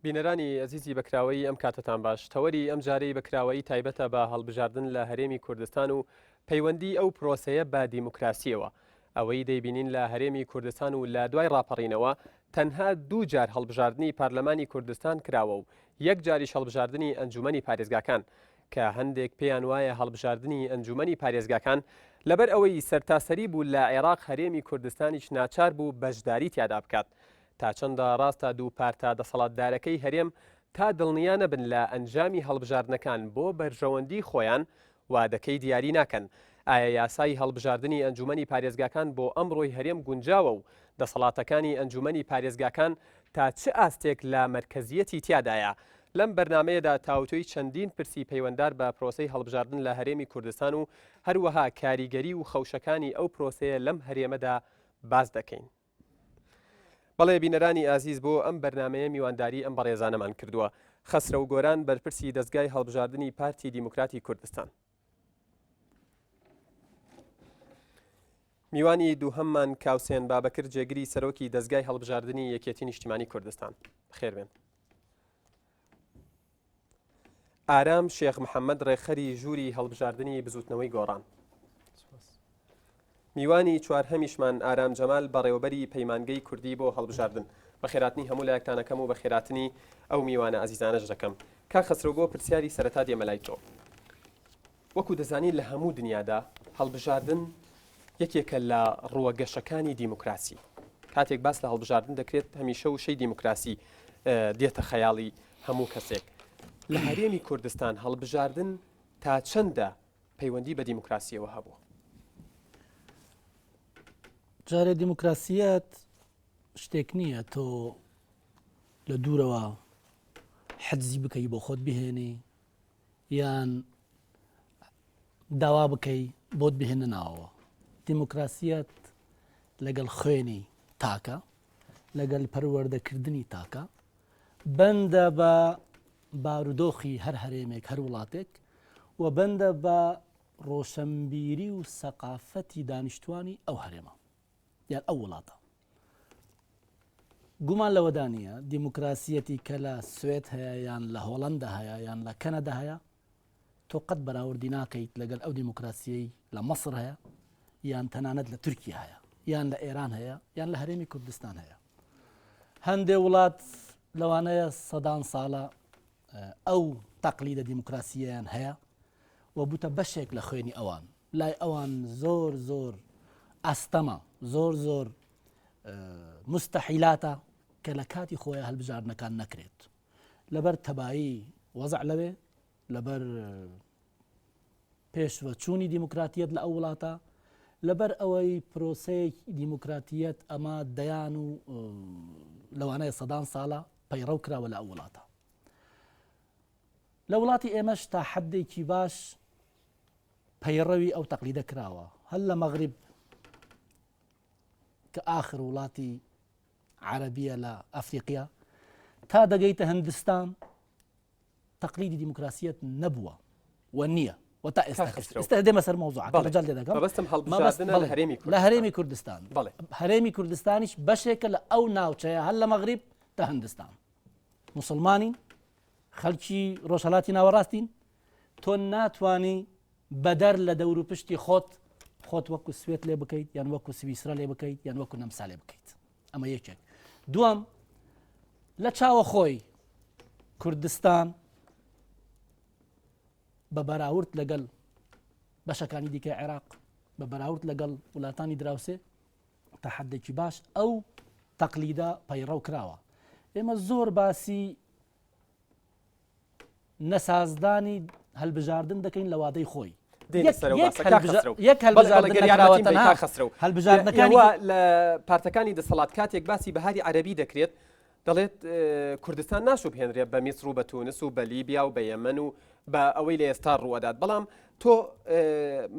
بینەرانی ئەزیزی بەکراوەیی ئەم کاتەتان باش تەوەری ئەم جارەی بەکراوەیی تایبەتە بە هەڵبژاردن لە هەرێمی کوردستان و پەیوەندی ئەو پرۆسەیە بە دیموکراسیەوە ئەوەی دەیبینین لە هەرێمی کوردستان و لە دوای ڕاپەڕینەوە تەنها دوو جار هەڵبژاردنی پارلەمانی کوردستان کراوە و یەک جاریش هەڵبژاردنی ئەنجومەنی پارێزگاکان کە هەندێک پێیان وایە هەڵبژاردنی ئەنجومەنی پارێزگاکان لەبەر ئەوەی سەرتاسەری بوو لە عێراق هەرێمی کوردستانیش ناچار بوو بەشداری تیادا بکات تا چەندە ڕاستە دوو پارتە دەسەڵاتدارەکەی هەرێم تا دڵنیا نەبن لە ئەنجامی هەڵبژاردنەکان بۆ بەرژەوەندی خۆیان وادەکەی دیاری ناکەن؟ ئایا یاسای هەڵبژاردنی ئەنجومەنی پارێزگاکان بۆ ئەمڕۆی هەرێم گونجاوە و دەسەڵاتەکانی ئەنجومەنی پارێزگاکان تا چ ئاستێک لە مەرکەزیەتی تیادایە؟ لەم بەرنامەیەدا تاوتوێی چەندین پرسی پەیوەندار بە پرۆسەی هەڵبژاردن لە هەرێمی کوردستان و هەروەها کاریگەری و خەوشەکانی ئەو پرۆسەیە لەم هەرێمەدا باس دەکەین. بەڵێ بینەرانی ئازیز بۆ ئەم بەرنامەیە میوانداری ئەم بەڕێزانەمان کردووە. خەسرەو گۆران بەرپرسی دەزگای هەڵبژاردنی پارتی دیموکراتی کوردستان. میوانی دووهەممان کاوسێن بابەکر جێگری سەرۆکی دەزگای هەڵبژاردنی یەکێتی نیشتیمانی کوردستان. بەخێربێن. ئارام شێخ محەممەد ڕێکخەری ژووری هەڵبژاردنی بزوتنەوەی گۆڕان. میوانی چوارهەمیشمان ئارام جەمال بەڕێوەبەری پەیمانگەی کوردی بۆ هەڵبژاردن. بەخێراتنی هەموو لایەکتان ئەکەم و بەخێراتنی ئەو میوانە ئازیزانەش دەکەم. کاک خەسرەو بۆ پرسیاری سەرەتا دێمە لای تۆ. وەکو دەزانین لە هەموو دنیادا هەڵبژاردن یەکێکە لە ڕووە گەشەکانی دیموکراسی. کاتێک باس لە هەڵبژاردن دەکرێت هەمیشە وشەی دیموکراسی دێتە خەیاڵی هەموو کەسێک. لە هەرێمی کوردستان هەڵبژاردن تا چەندە پەیوەندی بە دیموکراسیەوە هەبوو؟ جارێ دیموکراسیەت شتێک نییە تۆ لە دوورەوە حەجزی بکەی بۆ خۆت بهێنی یان داوا بکەی بۆت بهێنە ناوەوە دیموکراسیەت لەگەڵ خوێنی تاکە لەگەل پەروەردەکردنی تاکە بەندە بە بارودۆخی هەر هەرێمێک هەر وڵاتێک و بەندە بە ڕۆشەنبیری و سەقافەتی دانیشتوانی ئەو هەرێمە یان ئەو وڵاتە. گومان لەوەدا نییە دیموکراسیەتی کە لە سوێد هەیە یان لە هۆڵەندا هەیە یان لە کەنەدا هەیە تۆ قەت بەراوردی ناکەیت لەگەل ئەو دیموکراسیەی لە مەسر هەیە یان تەنانەت لە تورکیا هەیە یان لە ئێران هەیە یان لە هەرێمی کوردستان هەیە هەندێ وڵات لەوانەیە سەدان ساڵە ئەو تەقلیدە دیموکراسیەیان هەیە و بوتە بەشێک لە خوێنی ئەوان لای ئەوان زۆر زۆر ئەستەمە زۆر زۆر مستحیلاتە کە لە کاتی خۆیان هەلبژاردنەکان نەکرێت لەبەر تەبایی وەزع لەوێ لەبەر پێشوەچوونی دیموکراتیەت لە ئەو وڵاتە لەبەر ئەوەی پرۆسەیەکی دیموکراتیەت ئەمە دەیان و لەوانەیە سەدان ساڵە پەیڕەو کراوە لە ئەو وڵاتە لە وڵاتی ئێمەش تا حدێکی باش پەیڕەوی ئەو تەقلیدە کراوە هەر لە مەغریب کە ئاخر وڵاتی عەرەبیە لە ئەفریقیا تا دەگەیتە هندستان تەقلیدی دیموکراسیەت نەبووە و نییە و تا ئێستا ئێستا دێمە سەر مەوزوعەکە مەجال لێ دەکەم مەبەستم هەڵبژاردنە لە هەرێمی لە هەرێمی کوردستان بەڵێ هەرێمی کوردستانیش بەشێکە لە ئەو ناوچەیە هەر لە مەغریب تا هندستان موسڵمانین خەڵکی ڕۆژهەڵاتی ناوەڕاستین تۆ ناتانی بەدەر لە دەوروپشتی خۆت خۆت وەکو سوێت لێ بکەیت یان وەکو سویسرا لێ بکەیت یان وەکو نەمسا لێ بکەیت ئەمە یەکێک دووەم لە چاوە خۆی کوردستان بە بەراورد لەگەڵ بەشەکانی دیکە عێراق بە بەراورد لەگەڵ وڵاتانی دراوسێ تا حدێکی باش ئەو تەقلیدە پەیڕەو کراوە ئێمە زۆر باسی نەسازدانی هەلبژاردن دەکەین لە وادەی خۆی. یەک هەلبژاردنەکانی لە پارتەکانی دەسەڵات کاتێک باسی بەهاری عەربی دەکرێت دەڵێت کوردستان ناشوبهێنرێت بە میسر و بە تونس و بە لیبیا و بە یەمەن و بە ئەوەی لە ئێستا ڕووەدات بەڵام تۆ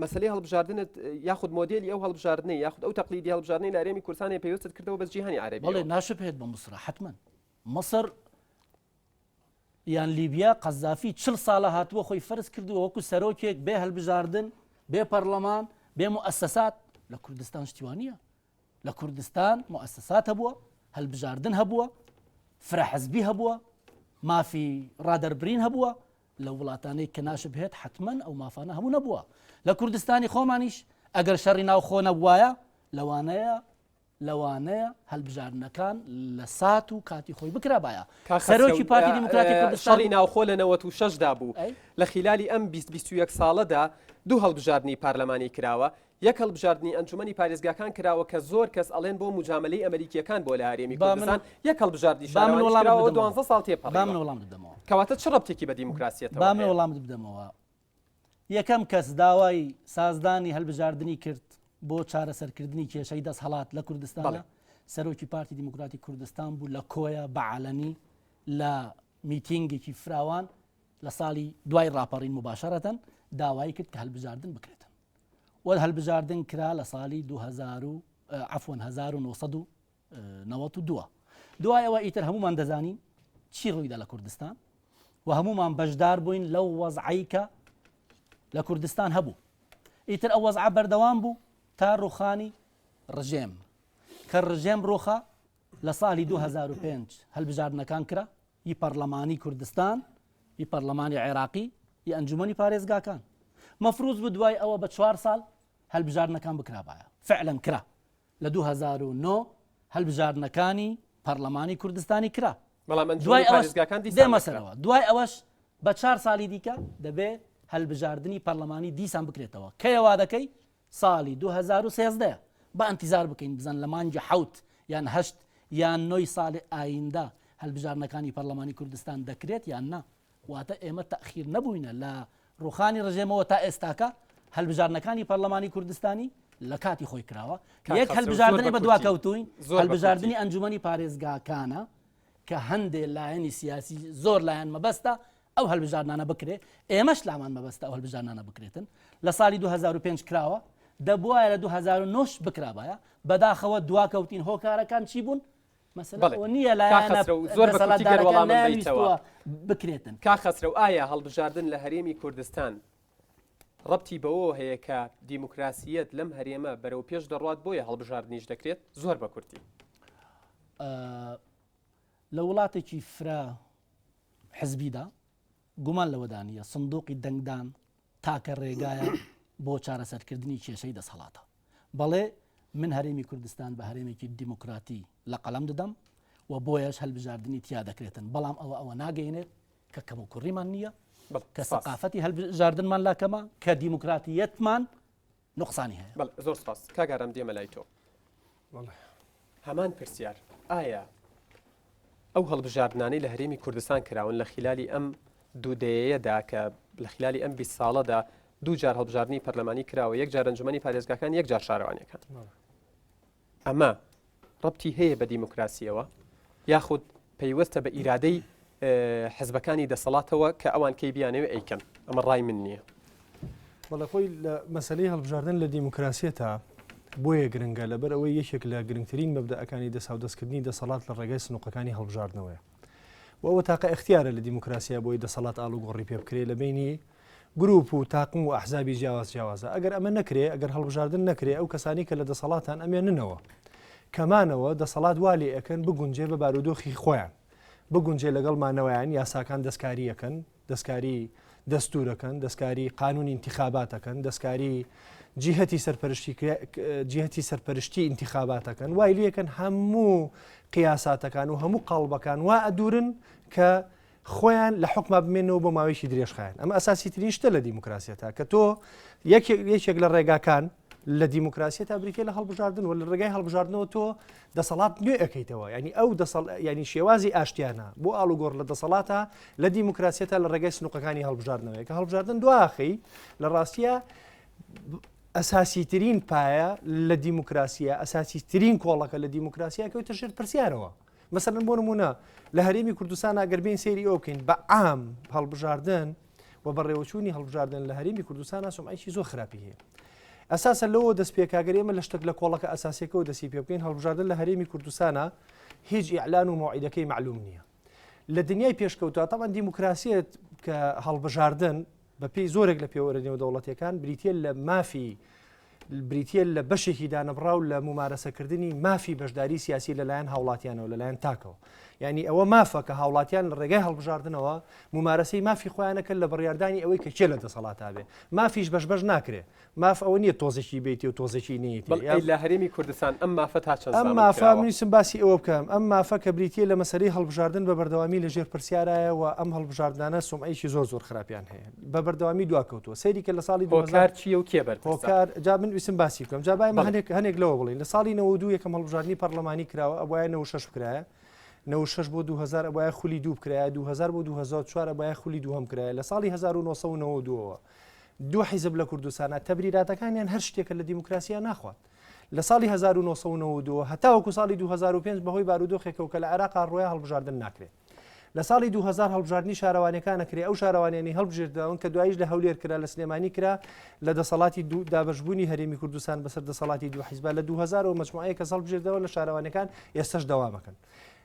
مەسلەی هەڵبژاردنت یاخود مۆدلی ئەو هەڵبژاردنەی یاخود ئەو تەقلیدی هەڵبژاردنەی لە هەرێمی کوردستانی پێویستت کردەوە بە جیهانی عەرەبی بەڵێ ناشبهێت بە میسر حتمما میسر یان لیبیا قەزافی چل ساڵە هاتووە خۆی فەرز کردووە وەکو سەرۆکێک بێ هەلبژاردن بێ پەرلەمان بێ موئەسەسات لە کوردستان شتی وا نییە لە کوردستان موئەسەسات هەبووە هەلبژاردن هەبووە فرە حزبی هەبووە. مافی ڕادەربرین هەبووە لە وڵاتانەی کە ناشبهێت حتمما ئەو مافانە هەبوو نەبووە لە کوردستانی خۆمانیش ئەگەر شەڕی ناوخۆ نەبوایە لەوانەیە لەوانەیە هەلبژاردنەکان لە سات و کاتی خۆی بکرابایە. کاک خەسرەو، سەرۆکی پارتی دیموکراتی کوردستان. شەڕی ناوخۆ لە 96 دا بوو. ئەی. لە خیلالی ئەم 20 21 ساڵەدا دوو هەڵبژاردنی پارلەمانی کراوە، یەک هەڵبژاردنی ئەنجومەنی پارێزگاکان کراوە کە زۆر کەس ئەڵێن بۆ موجامەلەی ئەمەریکییەکان بووە لە هەرێمی با من کوردستان، یەک هەڵبژاردنی با من شارەوانیش وەڵامت کراوە بدەمەوە. دوانزە ساڵ با من تێپەڕیوە. وەڵامت بدەمەوە. کەواتە چ ڕەبتێکی بە با دیموکراسیەتەوە من هەیە؟ وەڵامت بدەمەوە. یەکەم کەس داوای سازدانی هەلبژاردنی کرد بۆ چارەسەرکردنی کێشەی دەسهەڵات لە کوردستانە سەرۆکی پارتی دیموکراتی کوردستان بوو لە کۆیە بە عەلەنی لە میتینگێکی فراوان لە ساڵی دوای ڕاپەڕین مباشرەتەن داوای کرد کە هەلبژاردن بکرێتن وە هەلبژاردن کرا لە ساڵی 2000 عفوا 1992 دوای ئەوە ئیتر هەمومان دەزانین چی ڕوویدا لە کوردستان و هەمومان بەشدار بووین لەو وەزعەی کە لە کوردستان هەبوو ئیتر ئەو وەزعە بەردەوام بوو تا ڕوخانی ڕژێم کە ڕژێم ڕوخا لە ساڵی 2005 هەلبژاردنەکان کرا ی پەرلەمانی کوردستان ی پەرلەمانی عێراقی ی ئەنجومەنی پارێزگاکان مەفروز بوو دوای ئەوە بە چوار ساڵ هەلبژاردنەکان بکرابایە فعلا کرا لە 2009 هەلبژاردنەکانی پەرلەمانی کوردستانی کرا بەڵام ئەنجومەنی دوای ئەوەش پارێزگاکان دیسان دێمە نەکرا. سەرەوە دوای ئەوەش بە چار ساڵی دیکە دەبێ هەلبژاردنی پەرلەمانی دیسان بکرێتەوە کەیە وادەکەی ساڵی 2013 با ئەنتیزار بکەین بزان لە مانگی حەوت یان هەشت یان نۆی ساڵی ئایندە هەلبژاردنەکانی پەرلەمانی کوردستان دەکرێت یان نا واتە ئێمە تەئخیر نەبووینە لە ڕوخانی ڕژێمەوە تا ئێستاکە هەلبژاردنەکانی پەرلەمانی کوردستانی لە کاتی خۆی کراوە کاک یەک خەسرەو، زۆر هەلبژاردن بە ئێمە کورتی. دواکەوتوین زۆر بە هەلبژاردنی کورتی. ئەنجومەنی پارێزگاکانە کە هەندێ لایەنی سیاسی زۆر لایەن مەبەستە ئەو هەلبژاردنانە بکرێ ئێمەش لامان مەبەستە ئەو هەلبژاردنانە بکرێتن لە ساڵی 2005 کراوە دەبوایە لە 2009 بکرابایە بەداخەوە دواکەوتین هۆکارەکان چی بوون مەسەلە بەڵێ. ئەوە نییە کاک لایەنە خەسرەو، زۆر بە کورتی گەر دەسەڵاتدارەکان وەڵامم دەیتەوە. نەیانویستووە بکرێتن. کاک خەسرەو ئایا هەڵبژاردن لە هەرێمی کوردستان ڕەبتی بەوەوە هەیە کە دیموکراسییەت لەم هەرێمە بەرەو پێش دەڕوات بۆیە هەڵبژاردنیش دەکرێت؟ زۆر بە کورتی. لە وڵاتێکی فرە حزبیدا گومان لەوەدا نییە سندوقی دەنگدان تاکە ڕێگایە بۆ چارەسەرکردنی کێشەی دەسەڵاتە. بەڵێ من هەرێمی کوردستان بە هەرێمێکی دیموکراتی لە قەڵەم دەدەم و بۆیەش هەلبژاردنی تیا دەکرێتن، بەڵام ئەوە ئەوە ناگەیەنێت کە کەموکوڕیمان نییە، کە سەقافەتی هەلبژاردنمان لا کەمە، کە دیموکراتیەتمان نوقسانی هەیە. بەڵێ زۆر سپاس. کاک ئارام دێمە لای تۆ. هەمان پرسیار، ئایا ئەو هەڵبژاردنانەی لە هەرێمی کوردستان کراون لە خیلالی ئەم دوو دەیەیەدا کە لە خلالی ئەم 20 ساڵەدا دوو جار هەڵبژاردنی پەرلەمانی کراوە یەک جار ئەنجومەنی پارێزگاکان یەک جار شارەوانیەکان ئەمە ڕەبتی هەیە بە دیموکراسیەوە یاخود پەیوەستە بە ئیرادەی حزبەکانی دەسەڵاتەوە کە ئەوان کەی بیانەوێ ئەیکەن ئەمە ڕای من نییە. بەڵێ خۆی لە مەسلەی هەڵبژاردن لە دیموکراسیەتە بۆیە گرنگە لەبەر ئەوەی یەکێک لە گرنگترین مەبدەئەکانی دەساودەستکردنی دەسەڵات لە ڕێگای سنوقەکانی هەڵبژاردنەوەیە و ئەوە تاقە ئیختیارە لە دیموکراسیا بۆی دەسەڵات ئاڵوگۆڕی پێ بکرێ لە بینی گروپ و تاقم و ئەحزابی جیاواز جیاوازە ئەگەر ئەمە نەکرێ ئەگەر هەڵبژاردن نەکرێ ئەو کەسانی کە لە دەسەڵاتان ئەمێننەوە کەمانەوە دەسەڵات وا لێ ئەکەن بگونجێ بە بارودۆخی خۆیان بگونجێ لەگەڵ مانەوەیان یاساکان دەستکاریەکەن دەستکاری دەستورەکەن دەستکاری قانونی ئینتیخاباتەکەن دەستکاری جیهەتی سەرپەرشتی جیهەتی سەرپەرشتی ئینتیخاباتەکەن وای لەکەن هەموو قیاساتەکان و هەموو قاڵبەکان وا ئەدورن کە خۆیان لە حکوما بمێنەوە بۆ ماوەیەکی درێژخایەن ئەمە ئەساسی ترین شتە لە دیموکراسیەتە کە تۆ یەکێک لە ڕێگاکان لە دیموکراسیەتا بریتە لە هەڵبژاردن و لە ڕێگای هەڵبژاردنەوە تۆ دەسەڵات نوێ ئەەکەیتەوە ینی ئەو دەسەڵ ینی شێوازی ئاشتیانە بۆ ئاڵوگۆڕ لە دەسەڵاتە لە دیموکراسیەتا لە ڕێگای سنوقەکانی هەڵبژاردنەوەی کە هەڵبژاردن دواخی لە ڕاستیە ئەساسی ترین پایە لە دیموکراسیە ئەساسی ترین کۆڵەکە لە دیموکراسیە کەوتە ژێر پرسیارەوە مەسەلەن بۆ نمونە لە هەرێمی کوردستان ئەگەر بین سەیری ئەو بکەین بە عام هەڵبژاردن و بەڕێوەچوونی هەڵبژاردن لە هەرێمی کوردستان سومعەیەکی زۆر خراپی هەیە ئەساسە لەوە دەست پێکاگەر ئێمە لە شتێک لە کۆڵەکە ئەساسیەکەەوە دەستی پێ بکەین هەڵبژاردن لە هەرێمی کوردستانە هیچ ئیعلان و مەوعیدەکەی معلوم نییە لە دنیای پێشکەوتوە تەبعەن دیموکراسیەت کە هەڵبژاردن بە پێی زۆرێک لە پێوەرە نێودەوڵەتیەکان بریتە لە مافی. بریتییە لە بەشێکی دانەبڕاو لە مومارەسەکردنی مافی بەشداری سیاسی لەلایەن هاوڵاتیانەوە، لەلایەن تاکەوە. یانی ئەوە مافە کە هاوڵاتیان لە ڕێگای هەڵبژاردنەوە مومارەسەی مافی خۆیانە کەن لە بڕیاردانی ئەوەی کە کێ لە دەسەڵاتا بێ. مافیش بەش بەش ناکرێ. ماف ئەوە نییە تۆزێکی بێیتێ و تۆزێکی نەیەتێ. بەڵێ ئەی لە هەرێمی کوردستان ئەم مافە تا چەند ئەم زامن مافە کراوە؟ من ویستم باسی ئەوە بکەم، ئەم مافە کە بریتییە لە مەسەلەی هەڵبژاردن بە بەردەوامی لە ژێر پرسیارایە و ئەم هەڵبژاردنانە سومعەیەکی زۆر زۆر خراپیان هەیە. بە بەردەوامی دواکەوتووە. سەیری کە لە ساڵی 2000 هۆکار چییە و کێ بەرپرسە؟ هۆکار جا من ویستم باسی بکەم. جا با ئێمە بەڵێ. هەنێک هەنێک لەوە بڵێین. لە ساڵی 92 یەکەم هەڵبژاردنی پەڕلەمانی کراوە، ئەبوایە 96 بکرایە. 96 بۆ 2000 ئەبوایە خولی دوو بکرایە، 2000 بۆ 2004 ئەبوایە خولی دووهەم بکرایە. لە ساڵی 1992ەوە دوو حیزب لە کوردستانا تەبریراتەکانیان هەر شتێکە لە دیموکراسیا ناخوات. لە ساڵی 1992 هەتاوەکو ساڵی 2005 بەهۆی بارودۆخێکەوە کە لە عێراقا ڕۆیە هەڵبژاردن ناکرێت. لە ساڵی 2000 هەڵبژاردنی شارەوانیەکان ئەکرێ، ئەو شارەوانیانەی هەڵبژێردراون کە دواییش لە هەولێر کرا، لە سلێمانی کرا، لە دەسەڵاتی دوو دابەشبوونی هەرێمی کوردستان بەسەر دەسەڵاتی دوو حیزبا لە 2000 ەوە مەجموعەیەک کەس هەڵبژێردراون لە شارەوانیەکان ئێستەش دەوامەکەن.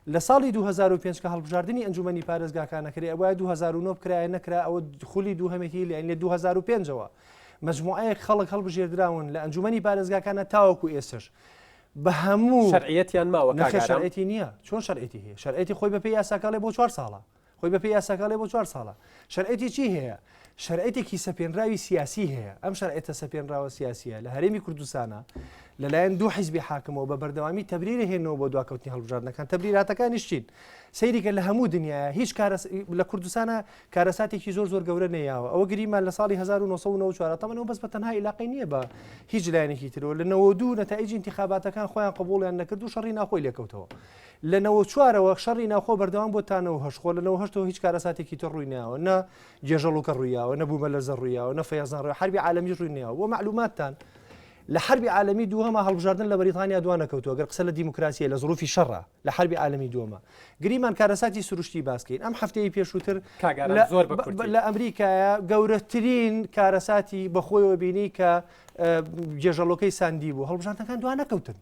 لە ساڵی 2005 کە هەڵبژاردنی ئەنجومەنی پارێزگاکان ئەکرێ ئەبوایە 2009 بکرایە نەکرا ئەوە خولی دووهەمێتی لە لە 2005ەوە مەجموعەیەک خەڵک هەڵبژێردراون لە ئەنجومەنی پارێزگاکانە تاوەکو ئێستەش بە هەموو شەرعیەتیان ماوە کاک نەخێر ئارام؟ شەرعیەتی نییە چۆن شەرعیەتی هەیە شەرعیەتی خۆی بەپێی یاساکە ئەڵێ بۆ چوار ساڵە خۆی بەپێی یاساکە ئەڵێ بۆ چوار ساڵە شەرعیەتی چی هەیە شەرعیەتێکی سەپێنراوی سیاسی هەیە ئەم شەرعیەتە سەپێنراوە سیاسیە لە هەرێمی کوردستانە لەلایەن دوو حیزبی حاکمەوە بە بەردەوامی تەبریرە هێنەوە بۆ دواکەوتنی هەڵبژاردنەکان تەبریراتەکانیش چین سەیریکە لە هەموو دنیاە هیچ کارە لە کوردستانە کارەساتێکی زۆر زۆر گەورە نەیاوە ئەوە گریمان لە ساڵی 1994 تەمەن ئەو بەس بە تەنها ئیلاقەی نییە بە هیچ لایەنێکی ترەوە لە 92 نەتایجی انتخاباتەکان خۆیان قبوڵیان نەکرد و شەڕی ناوخۆی لێکەوتەوە لە 94ەوە شەڕی ناوخۆ بەردەوام بۆ تا 98 خۆ لە 98ەوە هیچ کارەساتێکی تر ڕووی ناوە نە گێژەڵوکە ڕوویاوە نە بوومەلەرزە ڕوویاوە نە فەیەزان ڕووی حربی عالەمی ڕووی نەیاوە بۆ معلوماتتان لە حربی عالەمی دووهەما هەڵبژاردن لە بەریتانیا دوا نەکەوتووە گەر قسە لە دیموکراسیە لە زروفی شەڕە لە حربی عالەمی دووەما گریمان کارەساتی سروشتی باس کەین ئەم هەفتەیە پێشووتر کاک ئارام زۆر بە کورتی. لە ئەمریکایە گەورەترین کارەساتی بەخۆیەوە بینی کە گێژەڵۆکەی ساندی بوو هەڵبژاردنەکان دوا نەکەوتن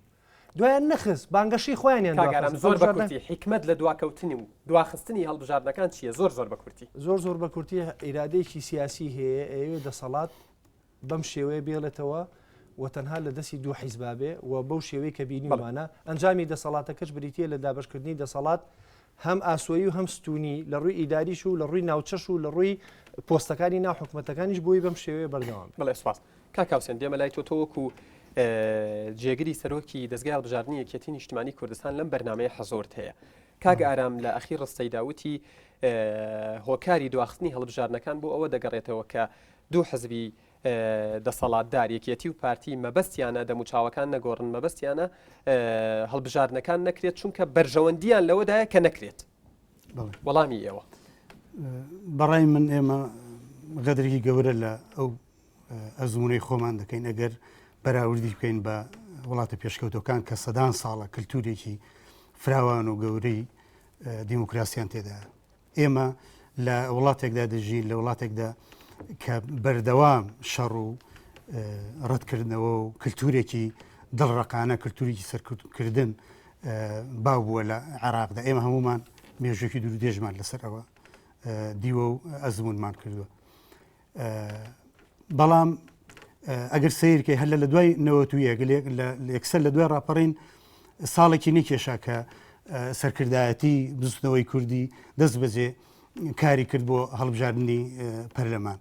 دوایان نەخست بانگەشەی خۆیانیان کاک ئارام دواخست زۆر بە هەڵبژاردن کورتی حیکمەت لە دواکەوتنی و دواخستنی هەڵبژاردنەکان چییە زۆر زۆر بە کورتی. زۆر زۆر بە کورتی ئیرادەیەکی سیاسی هەیە ئەیەوێ دەسەڵات بەم شێوەیە بێڵێتەوە و تەنها لە دەستی دوو حیزبا بێ و بەو شێوەی کە بینیومانە ئەنجامی دەسەڵاتەکەش بریتییە لە دابەشکردنی دەسەڵات هەم ئاسۆیی و هەم ستونی لە ڕووی ئیداریش و لە ڕووی ناوچەش و لە ڕووی پۆستەکانی ناو حکومەتەکانیش بۆی بەم شێوەیە بەردەوام بێ. بەڵێ سوپاس. کاک حوسێن دێمە لای تۆ، تۆ وەکو جێگری سەرۆکی دەزگای هەڵبژاردنی یەکێتی نیشتمانی کوردستان لەم بەرنامەیە حەزۆرت هەیە. کاک ئارام لە ئەخیر ڕستەیدا وتی هۆکاری دواخستنی هەڵبژاردنەکان بۆ ئەوە دەگەڕێتەوە کە دوو حزبی دەسەڵاتدار یەکێتی و پارتی مەبەستیانە دەموچاوەکان نەگۆڕن مەبەستیانە هەڵبژاردنەکان نەکرێت چونکە بەرژەوەندیان لەوەدایە کە نەکرێت وەڵامی ئێوە. بەڕای من ئێمە غەدرێکی گەورە لە ئەو ئەزمونەی خۆمان دەکەین ئەگەر بەراوردی بکەین بە وڵاتە پێشکەوتەکان کە سەدان ساڵە کللتورێکی فراوان و گەورەی دیموکراسیان تێدا ئێمە لە وڵاتێکدا دەژین، لە وڵاتێکدا کە بەردەوام شەڕ و ڕەتکردنەوە و کللتورێکی دڵڕەقانە کللتورێکی سەرکردن باو بووە لە عێراقدا ئێمە هەمومان مێژێکی دوور درێژمان لەسەر ئەوە دیوە و ئەزمونمان کردووە. بەڵام ئەگەر سیرکەی هەر لە دوای 91 یەکسەر لە دوای ڕاپەڕین ساڵێکی نەکێشا کە سەرکردایەتی بزوتنەوەی کوردی دەست بەجێ کاری کرد بۆ هەڵبژاردننی پەرلەمان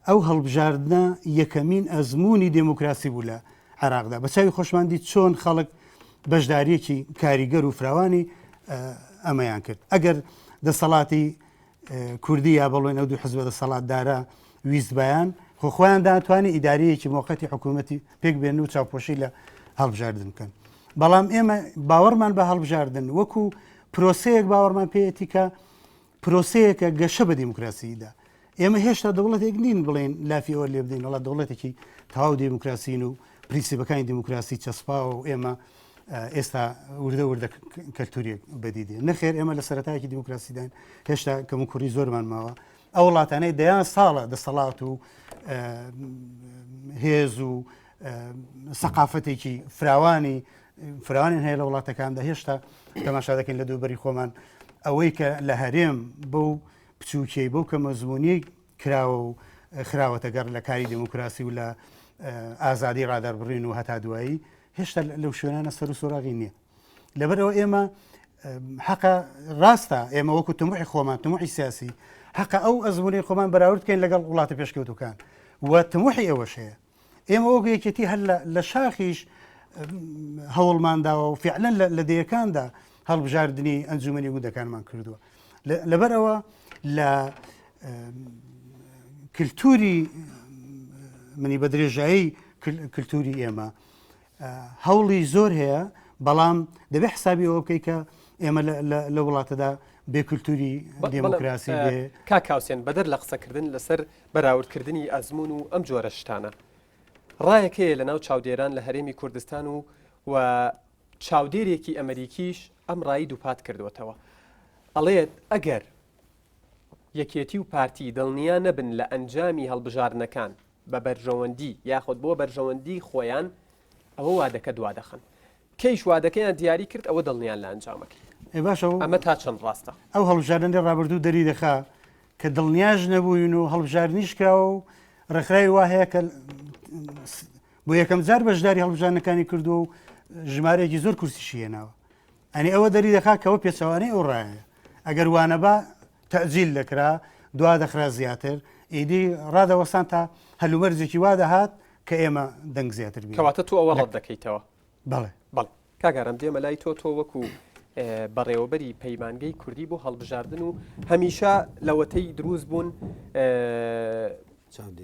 ئەو هەڵبژاردنە یەکەمین ئەزمموی دموکراسی بوو لە عێراقدا بە چاوی خۆشماندی چۆن خەڵک بەشداریەکی کاریگەر و فراوانی ئەمەیان کرد ئەگەر دەسەڵاتی کوردی یا بڵێن ئەو دوو حزبە دەسەڵاتدارە ویستبایان خۆ خۆیان داتوانانی ئیدارەیەکی مۆقەتی حکوومەتی پێک بێن و چاوپۆشی لە هەڵبژاردن بکەن بەڵام ئێمە باوەڕمان بە هەڵبژاردن وەکو پرۆسەیەک باوەڕمان پێیەتی کە پرۆسەیەکە گەشە بە دیموکراسیدا ئێمە هێشتا دەوڵەتێک نین بڵێن لافی ئەوە لێ بدەین وڵات دەوڵەتێکی تەواو دیموکراسین و پرینسیپەکانی دیموکراسی چەسپاوە و ئێمە ئێستا وردە وردە کەلتوریەک بەدی دێ نەخێر ئێمە لە سەرەتایەکی دیموکراسیداین هێشتا کەم و کوڕی زۆرمان ماوە ئەو وڵاتانەی دەیان ساڵە دەسەڵات و هێز و سەقافەتێکی فراوانی فراوانیان هەیە لە وڵاتەکاندا هێشتا تەماشا دەکەین لە دووبەری خۆمان ئەوەی کە لە هەرێم بەو بچووکیی بەو کەمەزمونیەی کراوە و خراوەتە گەڕ لە کاری دێموکراسی و لە ئازادی ڕادەربڕین و هەتا دوایی هێشتا لەو شوێنانە سەر و سۆراغی نییە. لەبەرئەوە ئێمە حەقە ڕاستە ئێمە وەکو تموحی خۆمان تموحی سیاسی حەقە ئەو ئەزمونەی خۆمان بەراورد بکەین لەگەڵ وڵاتە پێشکەوتوەکان و تموحی ئەوەش هەیە ئێمە وەکو یەکێتی هەر لە شاخیش هەوڵمان داوە و فعلەن لە دەیەکاندا هەڵبژاردننی ئەنجومنی گوندەکانمان کردووە لەبەرئەوە لە کللتوری منی بە درێژایی کللتوری ئێمە هەوڵی زۆر هەیە بەڵام دەبێ حسابی ئەوە بکەی کە ئێمە لە وڵاتەدا بێ کولتوری دێموکراسی بێ. کاک کاوسێن بەدەر لە قسەکردن لەسەر بەراوردکردنی ئەزموون و ئەم جۆرە شتانە ڕایەک هەیە لەناو چاودێران لە هەرێمی کوردستان و و چاودێرێکی ئەمریکیش ئەم ڕای دووپات کردووەتەوە ئەڵێت ئەگەر یەکێتی و پارتی دڵنیا نەبن لە ئەنجامی هەڵبژاردنەکان بە بەرژەوەندی یاخود بۆ بەرژەوەندی خۆیان ئەوە وادەکە دوادەخەن. کەیش وادەکەیان دیاری کرد ئەوە دڵنیان لە ئەنجامەکەی. ئێ باشە و ئەمە تا چەند ڕاستە؟ ئەو هەڵبژاردنەی ڕابردوو دەری دەخا کە دڵنیاش نەبووین و هەڵبژاردنیش کراوە و ڕێکخراوی وا هەیە کە بۆ یەکەم جار بەشداری هەڵبژاردنەکانی کردووە و ژمارەیەکی زۆر کورسیشی هێناوە. ئەنی ئەوە دەری دەخا کەەوە پێچەوانەی ئەو ڕایە. ئەگەر وانەبا تەئجیل دەکرا، دوا دەخرا زیاتر، ئیدی ڕادەوەستان تا هەلومەرجێکی وا دەهات کە ئێمە دەنگ زیاتر بینین. کەواتە تۆ ئەوە ڕەت دەکەیتەوە؟ بەڵێ. بەڵێ. کاک ئارام دێمە لای تۆ، تۆ وەکو بەڕێوەبەری پەیمانگەی کوردی بۆ هەڵبژاردن و هەمیشە لەوەتەی دروست بوون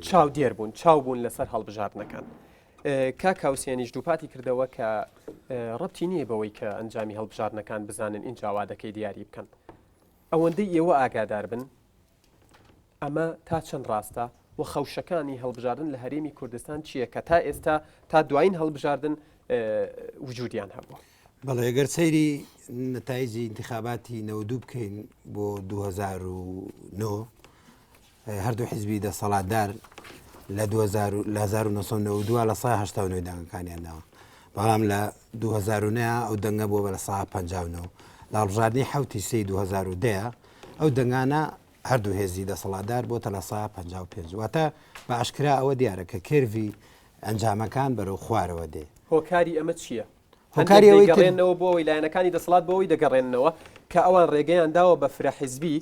چاودێر بوون، چاو بوون لەسەر هەڵبژاردنەکان. کاک کاوسێنیش دووپاتی کردەوە کە ڕەبتی نییە بەوەی کە ئەنجامی هەڵبژاردنەکان بزانن ئینجا وادەکەی دیاری بکەن. ئەوەندەی ئێوە ئاگادار بن ئەمە تا چەند ڕاستە و خەوشەکانی هەڵبژاردن لە هەرێمی کوردستان چییە کە تا ئێستا تا دوایین هەڵبژاردن وجودیان هەبووە؟ بەڵێ گەر سەیری نەتایجی ئینتخاباتی 92 بکەین بۆ 2009 هەردوو حیزبی دەسەڵاتدار لە 1992 لە سا 89 دەنگەکانیان داوە بەڵام لە 2009 ئەو دەنگە بووە بە لە سا 59 لە هەڵبژاردنی حوتی سی 2010 ئەو دەنگانە هەردوو هێزی دەسەڵاتدار بۆتە لە سا 55 واتە بە ئاشکرا ئەوە دیارە کە curve ی ئەنجامەکان بەرەو خوارەوە دێ. هۆکاری ئەمە چییە؟ هۆکاری ئەوەی تر. دەیگەڕێننەوە بۆ ئەوەی لایەنەکانی دەسەڵات بۆ ئەوەی دەگەڕێننەوە کە ئەوان ڕێگەیان داوە بە فرە حیزبی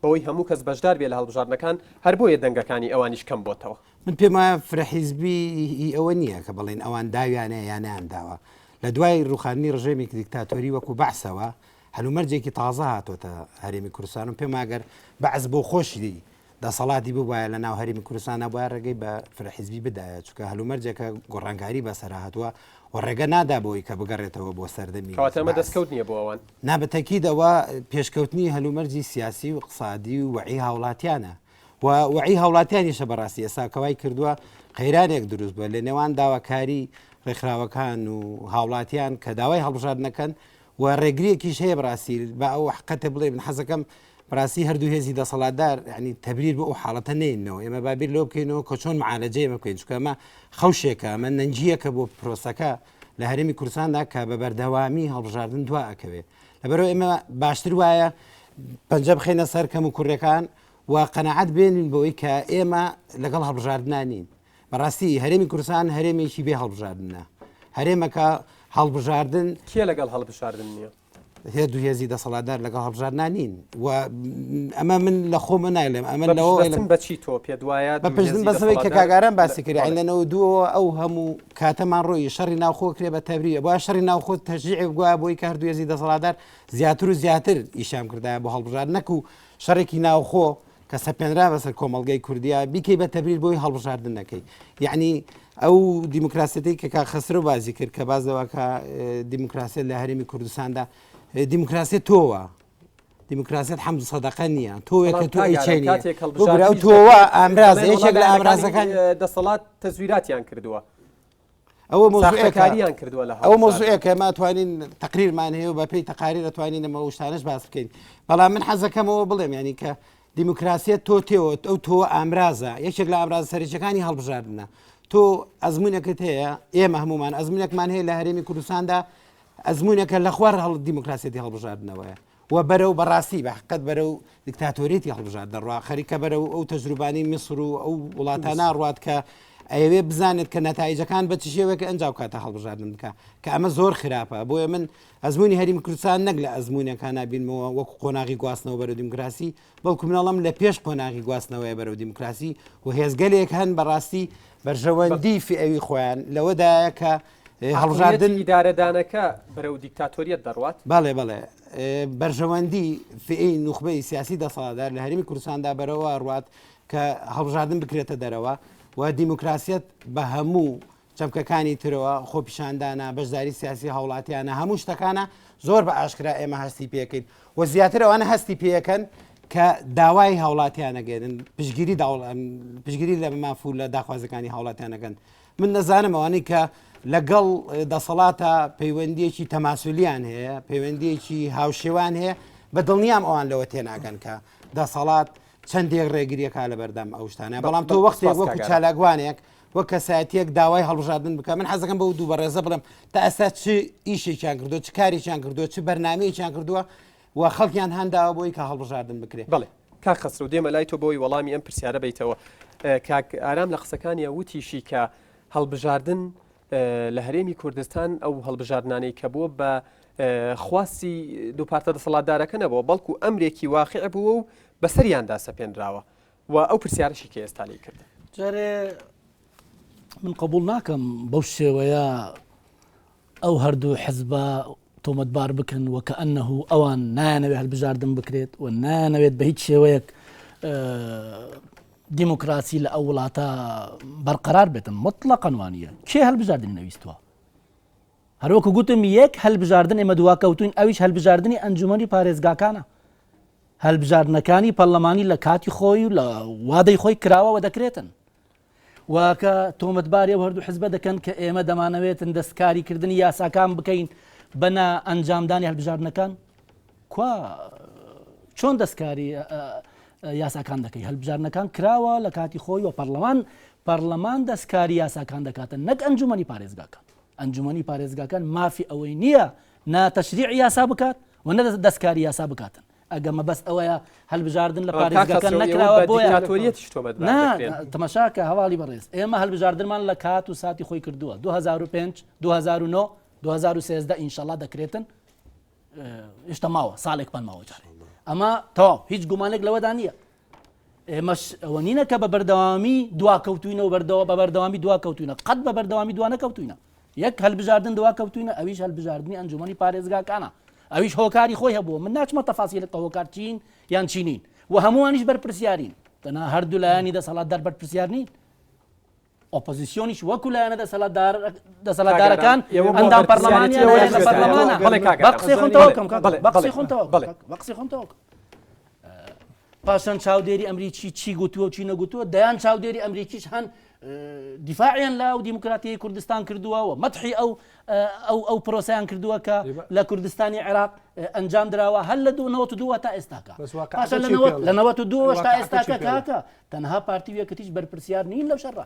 بەوەی هەموو کەس بەشدار بێ لە هەڵبژاردنەکان هەر بۆیە دەنگەکانی ئەوانیش کەم بۆتەوە. من پێم وایە فرە حیزبی هی ئەوە نییە کە بڵێین ئەوان داویانە یا نەیانداوە. لە دوای ڕووخاندنی ڕژێمێکی دیکتاتۆری وەکوو بەعسەوە هەلومەرجێکی تازە هاتۆتە هەرێمی کوردستان و پێم وایە گەر بەعس بۆ خۆشی دەسەڵاتی ببوایە لە ناو هەرێمی کوردستان نەبوایە ڕێگەی بە فرە حیزبی بدایە چونکە هەلومەرجێکە گۆڕانکاری بەسەرا هاتووە و ڕێگە نادا بۆی کە بگەڕێتەوە بۆ سەردەمی کەواتە ئەمە دەستکەوت نییە بۆ ئەوان. نا بە تەکید ئەوە پێشکەوتنی هەلومەرجی سیاسی و اقتصادی و وەعی هاوڵاتیانە و وەعی هاوڵاتیانیشە بەڕاستی ئێستا کەوای کردووە قەیرانێک دروست بووە لە نێوان داواکاری ڕێکخراوەکان و هاوڵاتیان کە داوای هەڵبژاردنەکەن و ڕێگریەکیش هەیە بەڕاستی با ئەو حقەتە بڵێ من حەزەکەم بەڕاستی هەردوو هێزی دەسەڵاتدار یعنی تەبریر بۆ ئەو حاڵەتە نێنەوە ئێمە با بیر لەوە بکەینەوە کە چۆن معالەجەی ئێمە بکەین چونکە ئەمە خەوشێکە ئەمە نەنگییەکە بۆ پرۆسەکە لە هەرێمی کوردستاندا کە بە بەردەوامی هەڵبژاردن دوا ئەکەوێ لەبەرەوە ئێمە باشتر وایە پەنجە بخەینە سەر کەم و کوڕەکان و قەنەعەت بێنین بەوەی کە ئێمە لەگەڵ هەڵبژاردنا نین بەڕاستی هەرێمی کوردستان هەرێمێکی بێ هەڵبژاردنە هەرێمەکە هەڵبژاردن کێ لەگەڵ هەڵبژاردن نییە؟ هێردوو هێزی دەسەڵاتدار لەگەڵ هەڵبژاردنا نین و ئەمە من لە خۆمە نایڵێم ئەمە لەوە بەچی تۆ پێ دوایە بە پشتن بەسەوەی کە کاگاران باسی کرد لە 92 ئەو هەموو کاتەمان ڕۆی شەڕی ناوخۆ کرێ بە تەبریە بۆ شەڕی ناوخۆ تەشجیع بگوایە بۆی کە هەردوو هێزی دەسەڵاتدار زیاتر و زیاتر ئیشیان کردایە بۆ هەڵبژارد نەکو شەڕێکی ناوخۆ کە سەپێنرا بەسەر کۆمەڵگەی کوردیا بیکەی بە تەبریر بۆی هەڵبژاردن نەکەی یعنی ئەو دیموکراسیەتی کە کاک خەسرەو بازی کرد کە باز لەوە کە دیموکراسیەت لە هەرێمی کوردستاندا دیموکراسیەت تۆوە دیموکراسیەت حەمد و سەدەقە نییە تۆوێکە تۆ ئەیچێنی کاتێک بگرە ئەو تۆوە ئامراز یەکێک لە ئامرازەکان دەسەڵات تەزویراتیان کردووە ئەوە مۆزوعێکە ساختەکاریان کردووە لە ئەوە مۆزوعێکە ئێمە توانین تەقریرمان هەیە و بە پێی تەقاریر ئەتوانین ئەمە شتانەش باس بکەین بەڵام من حەزەکەمەوە بڵێم ینی کە دیموکراسیەت تۆ تێوە ئەو تۆ ئامرازە یەکێک لە ئامراز سەرەکیەکانی هەڵبژاردنە تۆ ئەزمونێکت هەیە ئێمە هەمومان ئەزمونێکمان هەیە لە هەرێمی کوردستاندا ئەزمونێکە لە خوار هەڵ دیموکراسیەتی هەڵبژاردنەوەیە و بەرەو بەڕاستی بە حقت بەرەو دیکتاتۆریەتی هەڵبژارد دەڕوا خەریکە بەرەو ئەو تەجروبانی میسر و ئەو وڵاتانە ڕوات کە ئەیەوێ بزانێت کە نەتایجەکان بە چ شێوەیەکە ئەنجا و کاتە هەڵبژاردن بکە کە ئەمە زۆر خراپە بۆیە من ئەزموونی هەریم کوردستان نەک لە ئەزموونەکان نابینمەوە وەکو قۆناغی گواستنەوە بەرەو دیموکراسی بەڵکو مناڵم لە پێش قۆناغی گواستنەوەی بەرەو دیموکراسی و هێزگەلێک هەن بەڕاستی بەرژەوەندی فئەوی خۆیان لەوەدایە کە هەڵبژاردن ئیدارەدانەکە بەرەو دیکتاتۆریەت دەڕوات. بەڵێ بەڵێ بەرژەوەندی فئەی نوخبەی سیاسی دەسەڵاتدار لە هەرێمی کوردستاندا بەرەوە ڕوات کە هەڵبژاردن بکرێتە دەرەوە و دیموکراسیەت بە هەموو چەمکەکانی ترەوە خۆپیشاندانە بەشداری سیاسی هاوڵاتیانە هەموو شتەکانە زۆر بە ئاشکرا ئێمە هەستی پێکەین و زیاتر ئەوانە هەستی پێەکەن کە داوای هاوڵاتیانەگەێنن پشگیری پشگیری لە ماف و لە داخوازەکانی هاوڵاتیانەکەن من نەزانم ئەوانەی کە لەگەڵ دەسەڵاتە پەیوەندیەکی تەماسولیان هەیە پەیوەندیەکی هاوشێوان هەیە بە دڵنیام ئەوان لەوە تێناگەن کە دەسەڵات چەندێک ڕێگریەکە لە بەردەم ئەو شتانە بەڵام تۆ وەختێک وەکو چالاکوانێک وەک کەسایەتیەک داوای هەڵبژاردن بکە من حەزەکەم بەو دوو بەڕێزە بڵێم تا ئێستا چ ئیشێکیان کردو چ کارێکیان کردووە چ بەرنمەیەکیان کردووە و خەڵکیان هانداوە بۆی کە هەڵبژاردن بکرێت. بەڵێ کاک خەسرەو دێمە لای تۆ بۆی وەڵامی ئەم پرسیارە بەیتەوە. کاک ئارام لە قسەکانیا وتیشی کە هەڵبژاردن لە هەرێمی کوردستان ئەو هەڵبژاردنانەی کە بووە بە خواستی دوو پارتە دەسەڵاتدارەکە نەبووە بەڵکو ئەمرێکی واقع بووە و بەسەریاندا سەپێنراوە و ئەو پرسیارەشی کە ئێستا لێی کردم. جارێ من قبوڵ ناکەم بەو شێوەیە ئەو هەردوو حزبە تۆمەتبار بکەن و کەئەنه ئەوان نایانەوێت هەلبژاردن بکرێت و نایانەوێت بە هیچ شێوەیەک دیموکراسی لە ئەو وڵاتە بەرقەرار بێتن مطلقا وانە کێ هەلبژاردنی نەویستووە هەروەکو گوتم یەک هەلبژاردن ئێمە دواکەوتوین ئەویش هەلبژاردنی ئەنجومەنی پارێزگاکانە هەلبژاردنەکانی پەرلەمانی لە کاتی خۆی و لە وادەی خۆی کراوەوە دەکرێتن و کە تۆمەتباری ئەو هەردوو حزبە دەکەن کە ئێمە دەمانەوێتن دەستکاری کردنی یاساکان بکەین بە نا ئەنجامدانی هەلبژاردنەکان کوا چۆن دەستکاری یاساکان دەکەی هەلبژاردنەکان کراوە لە کاتی خۆی و پەرلەمان پەرلەمان دەستکاری یاساکان دەکاتن نەک ئەنجومەنی پارێزگاکان ئەنجومەنی پارێزگاکان مافی ئەوەی نییە نا تەشریع یاسا بکات و نە دەستکاری یاسا بکاتن ئەگە مەبەست ئەوەیە هەلبژاردن لە پارێزگاکان نەکراوە بۆیە تەماشاکە هەواڵی بەڕێز ئێمە هەلبژاردنمان لە کات و ساتی خۆی کردووە 2005 2009 2013 ئینشەڵا دەکرێتن هێشتا ماوە ساڵێکمان ماوە جارێ ئەمە تەواو هیچ گومانێک لەوەدا نییە ئێمەش ئەوە نینە کە بە بەردەوامی دواکەوتوینە و بەردەوە بە بەردەوامی دواکەوتوینە قەت بە بەردەوامی دوا نەکەوتوینە یەک هەلبژاردن دواکەوتوینە ئەویش هەلبژاردنی ئەنجومەنی پارێزگاکانە ئەویش هۆکاری خۆی هەبووە من ناچمە تەفاسیل کە هۆکار چین یان چینین و هەمووانیش بەرپرسیارین تەنها هەردوو لایەنی دەسەڵاتدار بەرپرسیار نین ئۆپۆزیسیۆنیش وەکو لایەنە دەسەڵاتدار دەسەڵاتدارەکان ئەندام پەرلەمانیان هەیە لە پەرلەمانە بە قسەی خۆم تەواو کەم کاکە بە قسەی خۆم تەواو کەم بە قسەی خۆم تەواو کەم پاشان چاودێری ئەمریکی چی گوتووە و چی نەگوتووە دەیان چاودێری ئەمریکیش هەن دیفاعیان لە ئەو دیموکراتیی کوردستان کردووە و مەتحی ئەو ئەو ئەو پرۆسیان کردووە کە لە کوردستانی عێراق ئەنجام دراوە هەر لە 92 تا ئێستاکە پاشان لە 92 تا ئێستاکە کاکە تەنها پارتی و یەکێتیش بەرپرسیار نین لەو شەڕە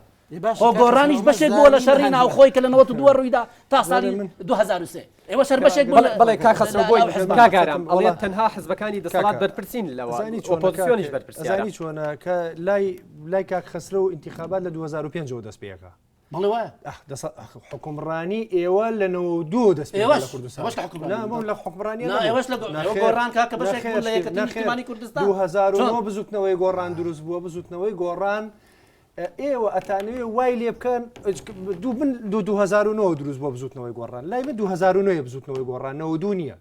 خۆ گۆڕانیش بەشێک بووە لە شەڕی ناوخۆی کە لە 92 ڕوویدا تا ساڵی 2003 ئێوە شەر بەشێک بوون بەڵێ کاک خەسرەو بۆی کاک ئارام ئەڵێ تەنها حزبەکانی دەسەڵات بەرپرسین لەوە ئۆپۆزسیۆنیش بەرپرسیارە ئەزانی چۆنە کە لای لای کاک خەسرەو ئینتیخابات لە 2005 ەوە دەست پێ ئەکا بەڵێ وایە ئەخ دەسە ئەخ حوکمڕانی ئێوە لە 92 دەست پێ ئێوەش لە کوردستان ئێوەش لە حوکمڕانی نا بۆ لە حوکمڕانی نا ئێوەش لە ئێوە گۆڕان کاکە بەشێک بوون لە یەکێتی نیشتیمانی کوردستان 2009 بزوتنەوەی گۆڕان دروست بووە بزوتنەوەی گۆڕان ئێوە ئەتانەوێ وای لێ بکەن دوو من دوو 2009 دروست بۆ بزوتنەوەی گۆڕان لای من 2009 بزوتنەوەی گۆڕان 92 نییە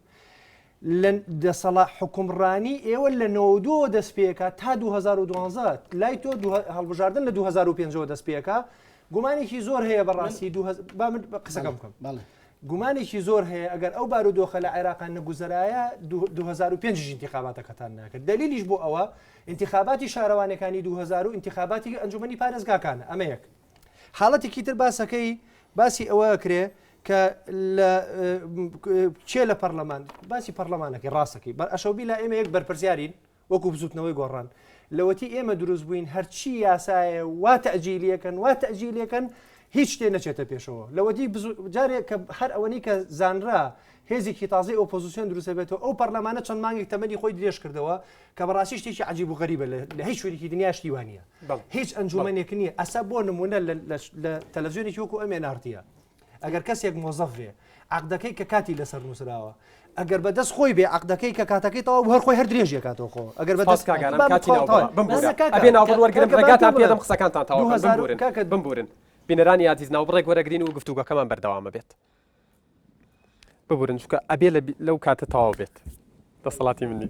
لە دەسەڵا حکومڕانی ئێوە لە 92 دەست پێکا تا 2012 لای تۆ هەڵبژاردن لە 2005 دەست پێکا گومانێکی زۆر هەیە بەڕاستی با من قسەکەم بکەم گومانێکی زۆر هەیە ئەگەر ئەو بارودۆخە لە عێراقا نەگوزەرایە 2005 ئینتیخاباتەکەتان ناکرد دلیلیش بۆ ئەوە ئینتیخاباتی شارەوانەکانی 2000 و ئینتیخاباتی ئەنجومەنی پارێزگاکانە ئەمە یەک حاڵەتێکی تر باسەکەی باسی ئەوە کرێ کە لە کێ لە پەرلەمان باسی پەرلەمانەکەی ڕاستەکەی بەر ئەشەوبی لا ئێمە یەک بەرپرسیارین وەکو بزوتنەوەی گۆڕان لەوەتی ئێمە دروست بووین هەرچی یاسایە وا تەجیلیەکەن وا تەجیلەکەن. هیچ شتێ نەچێتە پێشەوە لەوەتی جارێک کە هەر ئەوەنی کە زانرا هێزێکی تازەی ئۆپۆزیسیۆن دروستە بێتەوە ئەو پەرلەمانە چەند مانگێک تەمەنی خۆی درێژ کردەوە کە بەڕاستی شتێکی عجیب و غەریبە لە هیچ شوێنێکی دنیا شتی وا نییە هیچ ئەنجومەنێک نییە ئەسا بۆ نمونە لە تەلەڤزیۆنێکی وەکو ئەم ئێن ئاڕتیە ئەگەر کەسێک مۆزەف بێ عقدەکەی کە کاتی لەسەر نووسراوە ئەگەر بە دەست خۆی بێ عقدەکەی کە کاتەکەی تەواو هەر خۆی هەر درێژی کاتەوە خۆ ئەگەر بە دەست کاگارم کاتی ئەبێ ناوبڕ وەرگرم ڕێگاتان پێدەم قسەکانتان تەواو بمبورن بمبورن بینەرانی ئازیز ناوبڕێک وەرەگرین و گفتوگۆکەمان بەردەوامە بێت ببورن چونکە ئەبێ لەو کاتە تەواو بێت دەسەڵاتی منی.